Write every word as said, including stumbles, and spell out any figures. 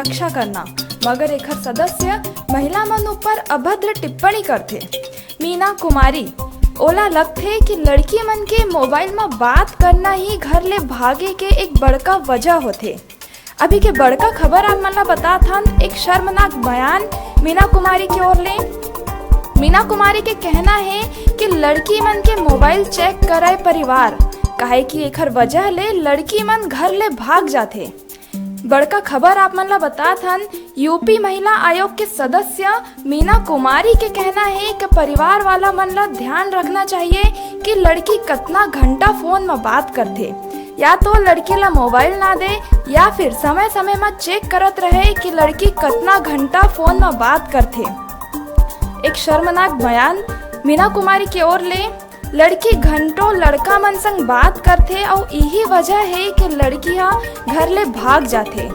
रक्षा करना, मगर एखर सदस्य महिला मन ऊपर अभद्र टिप्पणी करथे। मीना कुमारी, ओला लगथे कि लड़की मन के मोबाइल म बात करना ही घर ले भागे के एक बड़का वजह होथे। अभी के बड़का खबर आप मन ला बतात हन, एक शर्मनाक बयान मीना कुमारी के ओर ले। मीना कुमारी के कहना हे कि लड़की मन के मोबाइल चेक करय परिवार, काहे कि एखर वजह ले लड़की मन घर ले भाग जाथे। बड़का खबर आप मन ला बतात हन, यूपी महिला आयोग के सदस्य मीना कुमारी के कहना हे कि परिवार वाला मन ला ध्यान रखना चाहिए कि लड़की कतना घंटा फोन म बात करथे, या तो लड़की ला मोबाइल ना दे, या फिर समय समय म चेक करत रहे कि लड़की कतना घंटा फोन म बात करथे। एक शर्मनाक बयान मीना कुमारी के ओर ले। लड़की घंटों लड़का मन संग बात करथे अउ इही वजह हे कि लड़की ह घर ले भाग जाथे।